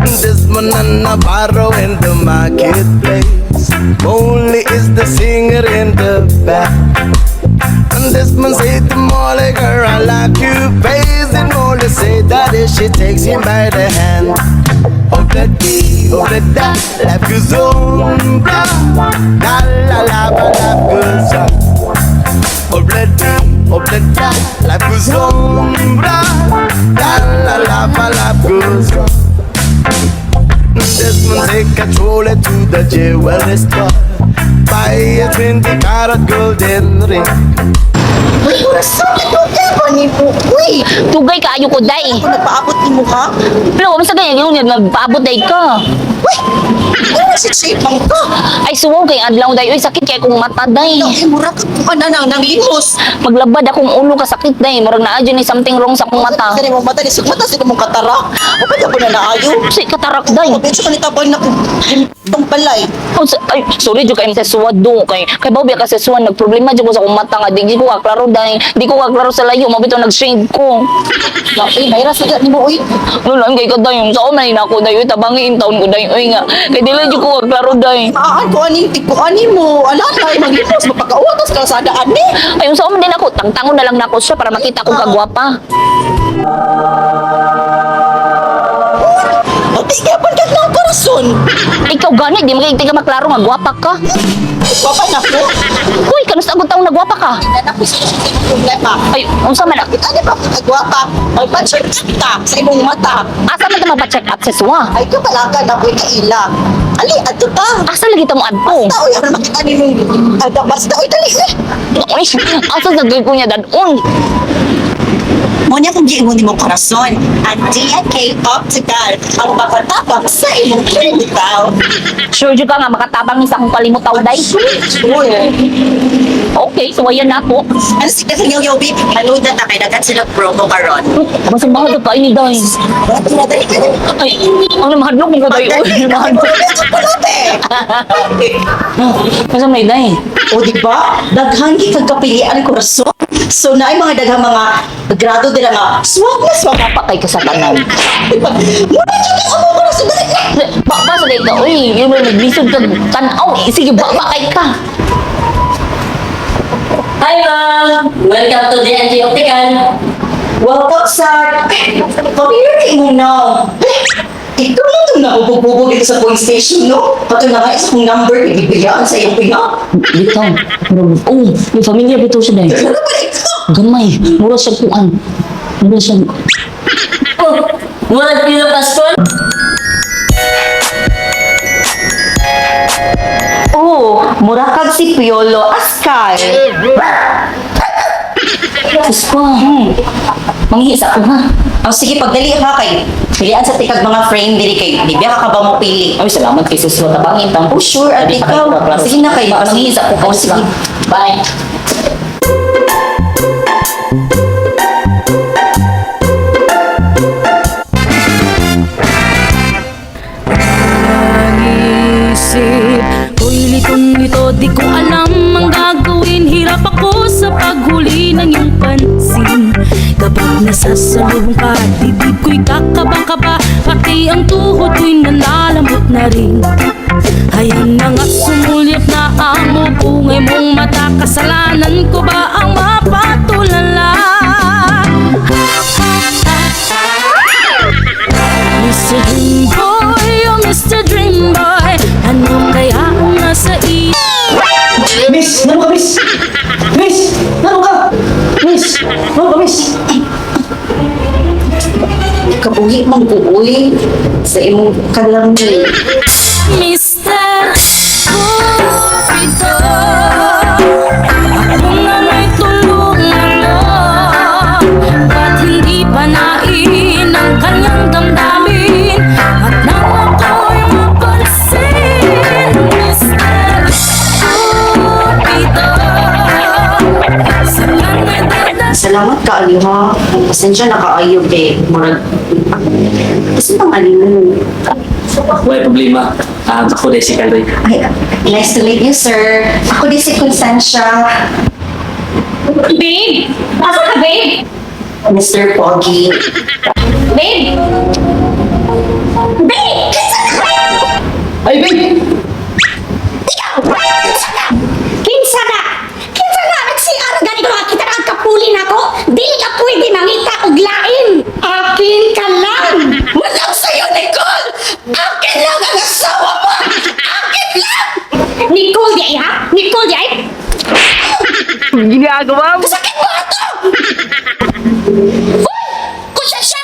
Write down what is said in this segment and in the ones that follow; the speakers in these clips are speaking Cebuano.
Desmond and Navarro in the marketplace. Molly is the singer in the back. And Desmond say to Molly, "Girl, I like you face." And Molly say that if she takes him by the hand. Of the day, of the da, life goes on, blah. La la la, but life goes on. Of the day, of the da, life goes on, blah. La la la, but life goes on. Desmond take a trolley to the jewelry store. Buy a 20 karat golden ring. Uy, orasan, dugay pa ni mo. Uy, Dugay kaayo ko, day. Ako nagpaabot ni mo ka? Pero unsa gani yung nagpaabot day ka? Uy, ano na si Chipang ka? Ay, suwaw kay adlaw, day. Uy, sakit kay akong mata, day. Ay, mura ka kung ano nang nanglimos. Maglabad akong ulo ka sakit, day. Murag naa jud ni something wrong sa akong mata. Sa mong mata, nisug mata, sa mong katarak. O pa po na naayo? Si katarak, day. O, medyo kanita pa na kung itong palay. Oh, ay, sorry jud kay sa suwad do kay kay bawo biya kasi suwad, nagproblema jud ko sa akong mata nga di ko kaklaro, day. Di ko kaklaro sa layo, mao bitaw nag-shade ko. Ay, mayra sa ni mo, uy. Ano lang kay ka, day, sa man na ako, day, uy, tabangi in taon ko, day, uy, nga kay dili jud ko kaklaro, day. Maan ko aning ko ani mo. Ala, tayo maglimos, mapagkautos ka sa daan ni. Ay, unsa man din ako, tangtangon na lang nako siya para makita kong kagwapa. O, di kaya pa kag na kurason. Ikaw gani, di makita ka maklaro nga gwapa ka. Papa na ko. Uy, kanus agud taong nagwapa ka? Na ko sa problema. Ay, unsa man Kita di ba kagwapa? Ay, pa-check ta sa imong mata. Asa man ta mapa-check up sa suwa? Ay, kapalagan na ko'y kaila. Ali, adto ta. Asa lagi ta mo adto? Basta, uy, aron makita ni mong ada, basta, uy, dali eh. Uy, asa sa gid ko niya dadon? Mo niya kung giingon nimo korason, ang D&K Optical ang makatabang sa imong kalimutaw. Sure jud ka nga makatabang ni sa akong kalimutaw, day? Sure. Okay, so ayan na ako. Ano si Kevin Yow Yow, babe? Manood na ta kay daghan sila promo karon. Basta mahal ka ini, day. Wala na, dali ka. Ay, ano, mahadlok mo ko, day. Uy, mahadlok. Basta may day. O di ba? Daghan gid kag kapilian, korason. So naay mga daghang mga grado dira nga swak na swak. Pa kay kasatanan. Muna jud ang among korason, dali na. Ba ba sa kay ka, uy, yung may naglisod ka tan-aw. Sige, ba ba kay ka. Hi, ma'am! Welcome to DNG Optical. Welcome, sir. Familiar kay mo now. Ikaw mo itong nahubog-hubog dito sa police station, no? Pato na nga isa kong number, ibibigyan sa iyong pinga. Bitaw. Oh, may familiar bitaw siya, day. Ano ba ito? Gamay, mura siya kuan. Mura siya. Oh, murag Pino Pascual. Oh, mura kag si Piolo Ascal. Diyos ko. Manghihisa ko ha. Oh, sige, pagdali ha kay pilian sa tikag mga frame diri kay di biya ka ba mo pili. Ay, salamat kay sis Tabangin tang. Oh, sure, at ikaw. Sige na kayo. Manghihisa ko. Oh, sige. Bye. Isip ko'y litong-lito, di ko alam ang gagawin. Hirap ako sa paghuli ng iyong pansin. Kapag nasasalubong ka, dibdib ko'y kakaba-kaba. Pati ang tuhod ko'y nalalambot na rin. Ayan na nga, sumulyap na ang mupungay mong mata. Kasalanan ko ba ang mapatulala? Mr. Dream Boy, oh Mr. Dream Boy, ano kaya ang nasa iyo? Miss, nano ka, miss? Miss, nano ka? Miss, nano ka, miss? Kabuhi man ko uy sa imong kalamni. Mr. Cupido, ako na may tulungan mo. Ba't hindi pa nain ang kanyang damdamin? At nang ako'y mapansin, Mr. Cupido, sa kanya Salamat ka ayo ha. Pasensya na kaayo kay murag Kasi pang alin. Wala problema. Ah, ako din si Kaloy. Ay, nice to meet you, sir. Ako din si Constantia. Babe! Asa ka, babe? Mr. Pogi. Babe! Babe! Ako, ma'am. Kasakit mo ato! Kung siya siya!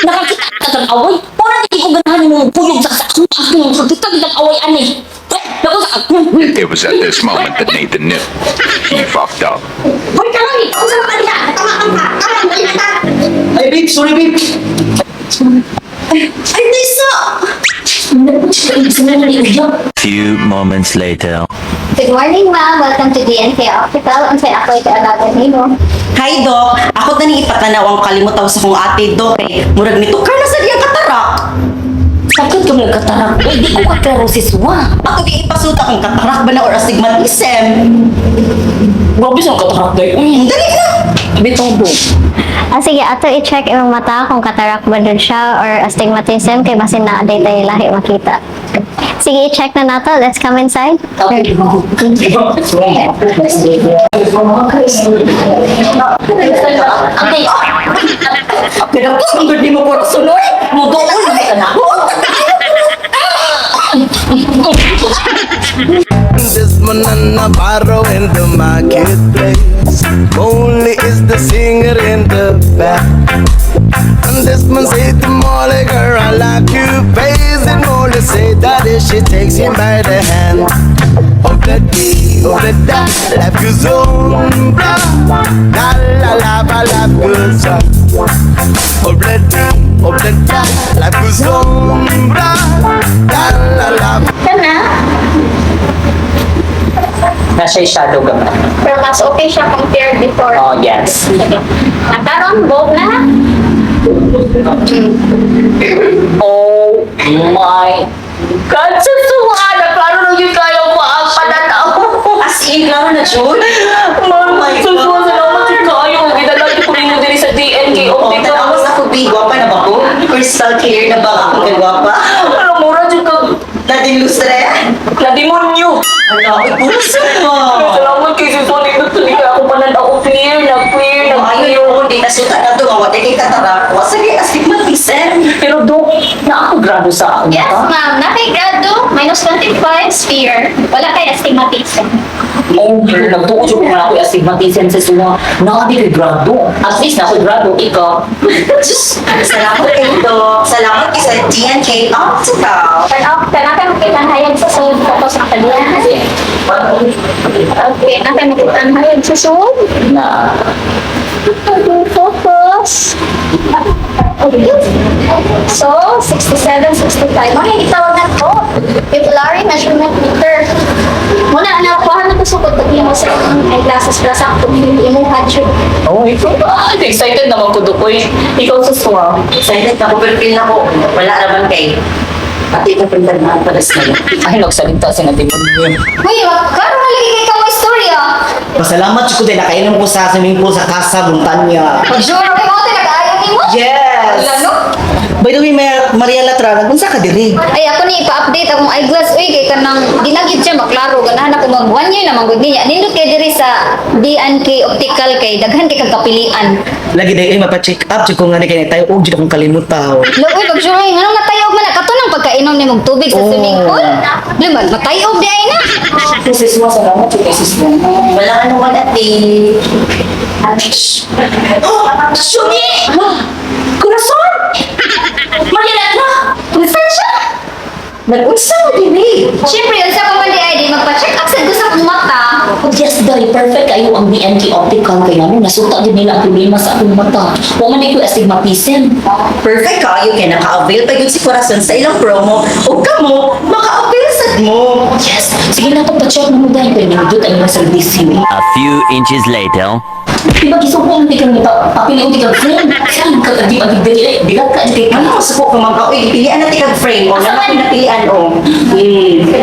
Nakakita ka ng away. Wala di ko ganahan mo kuyog sa akong akong kakita ng away ani. Naku sa akong. It was at this moment that Nathan knew. He fucked up. Hoy, karon! Ako sa mga kanila! Tama ka ka! Tama ka! Ay, babe, sorry, babe. Ay, Tisa! Few moments later. Good morning, ma'am. Welcome to DNK Optical. Unsay ako ikaagagan nimo? Hi, Doc. Ako tani ipatanaw ang kalimutaw sa kong ate, Doc. Eh, murag nito ka na sa diyang katarak. Sakit ka nagkatarak. Uy, di ko kaklaro si Suwa. Ako gi ipasuta kung katarak ba na or astigmatism. Grabe sa katarak dahil. Uy, Dali na! bitaw do. Ah, sige, ato i-check imong mata kung cataract ba dun siya or astigmatism kay basin na day tayo lahi makita. Sige, i-check na nato. Let's come inside. Okay. Okay. Pero ang good mo puro sunoy. Mudoon ka na. This man and Navarro in the marketplace. Molly is the singer in the back. And this man say to Molly, girl, I like you face. And Molly say that if she takes him by the hand. Of the day, of the da, life goes on, blah. La la la, ba, life goes on. Of the day, of the da, life goes on, blah. La la la. Kana, Nasa shadow ka ba? pero mas okay siya compared before. Oh, yes. Sige. Nakaroon, bold na. Oh my God! Sa suwa! Naklaro na yun kayo mo ang pananaw. As in, klaro na, Jun. Ma'am, my sa suwa, God. salamat yun kayo. Gidala ko rin mo diri sa DNK Oh, Optical. tanawas ako, Bi. Gwapa na ba ko? Crystal clear na ba ako kay gwapa? Alam mo, radyo ka. Nading lustre? Na demonyo. Ano, ay, puso mo. Salamat kay Susan. Ito tuloy kaya ako pananaw ko clear na clear na clear. Ayun, oh, di nasuta na to. Wa kay katarak. Wa sige, astigmatism. Pero Dok, na ako grado sa akin. Yes, ma'am. Nakay grado, minus 25 sphere. Wala kay astigmatism. Oh, nagtuo siya kung wala ko astigmatism sa suwa. Naadi kay grado. At least na ako grado, ikaw. Diyos, salamat kay Doc. Salamat kay sa DNK Optical. Turn off. Kanaka makita ang hayag sa sud. Focus ang kalian. Okay, naka makita ang hayag sa sud. Na. Focus. Okay. So, 67, 65. Mga itawag na to. Pupillary measurement meter. Muna, nakuha na ko sukod pag mo sa imong eyeglasses para sa akong imong handshoe. Oh, ikaw ba? Excited naman ko, Dok. Uy, ikaw sa suwa. Excited ako, pero feel na ko, wala naman kay Pati ka printan na ang palas na yun. Ay, nagsalita si na demonyo. Uy, karon na lagi kay kamo istorya. Pasalamat ko din nakainom ko sa swimming pool sa Casa Montanya. Pag-sure, uy, mo nag-aayo nimo. Yes! Lalo. By the way, Maria Latra, nagunsa ka diri? Ay, ako ni ipa-update akong eyeglass. Uy, kay kanang dinagid siya maklaro. Ganahan ako mag one year na manggod niya. Nindot kay diri sa D&K Optical kay daghan kay kag kapilian. Lagi dahil ay mapa-check up jud ko nga ni kay tayo og jud akong kalimutaw. Lo, uy, pag sure, nganong natayog man na kato ng pagkainom ni mong tubig sa Oh. swimming pool? Lumag, matayog di ay na. Sa suwa, salamat kay sa suwa. Wala ka naman, ate. Shumi! Corazon! Maria Latra! Nasaan siya? Nag-unsa mo din eh. Siyempre, unsa pa man di ay di magpa-check up sad ko sa akong mata. Oh, yes, dahil perfect kayo ang BNK Optical kay ano, nasuta din nila ang problema sa akong mata. Wa man ko astigmatism. Perfect kaayo kay naka-avail pa yun si Corazon sa ilang promo. O kamo, maka-avail sad mo. Yes! Sige na ito, pa-check na mo dahil kay nandot ang iyong servisyo. A few inches later. Di ba gisuko ang tikang nito? Papili ang tikang frame. Saan ka di ba dili bigat ka di kay Ano, suko ka ma'am ka. Uy, pilian na tikag frame. O, Asa naman man? napilian, o.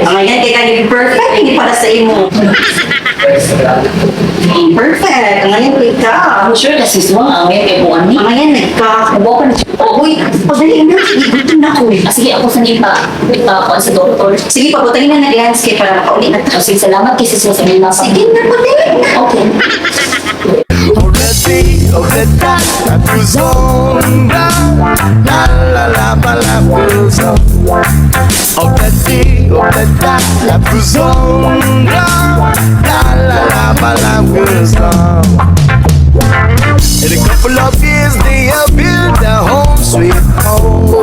Ang ngayon kay kani perfect, hindi para sa imo. Perfect. Ang ngayon kay ka. I'm sure na sis Wang ang ngayon kay buwan ni. Ang ngayon nagka. Nabuwa ka na siya. Uy, padali na. Sige, gutom na ko. Ah, sige, ako sa ipa. Ipa ako sa doktor. Sige, pabutangin na nag-landscape para makauli na ta. Oh, sige, salamat kay sis Wang sa mga Sige na, padali na. Okay. Already, oh the da, life goes on, blah, la la la, ba, life goes on. Already, Oblada, life goes on. La la la, my life goes on. In a couple of years, they have built a home sweet home.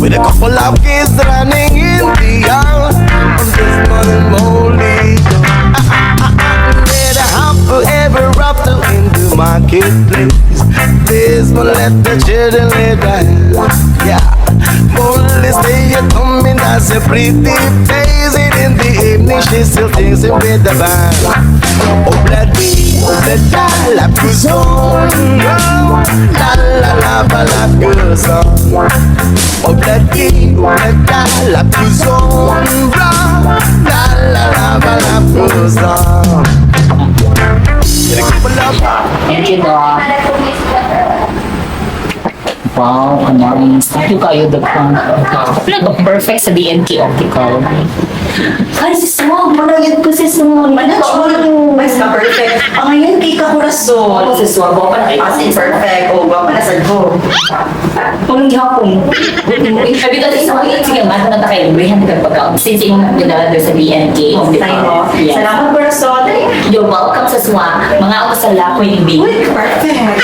With a couple of kids running in the yard. On this morning, Molly. Made a happy ever after in the marketplace. This one let the children lay down. Yeah. Molly stay at home and that's a pretty face. And in the evening, she still thinks in with the band. Obladi, oblada, life goes on. La la la, but life goes on. Obladi, oblada, life goes on. La la la, but life goes on. In a couple of Thank you, Doc. Wow, ang nice. Thank you kayo, Doc. Like, perfect sa DNK Optical. Ay, si Swag! Manayad ko si Swag. Manachol. Mas ka perfect. Ang ngayon kay ka Corazon. Ako si Swag. Wapa na kayo. As in perfect. O, gwapa na sad ko. Walang gihapon. Sabi ko si Swag, sige, mata na ta kayo. Librihan ka pagkaon. Since imong dinala doon sa DNK Optical. Tayo mo. Yes. Salamat, Corazon. Dali. You're welcome sa Swag. Mga ako sa Lakoy B. Uy, perfect.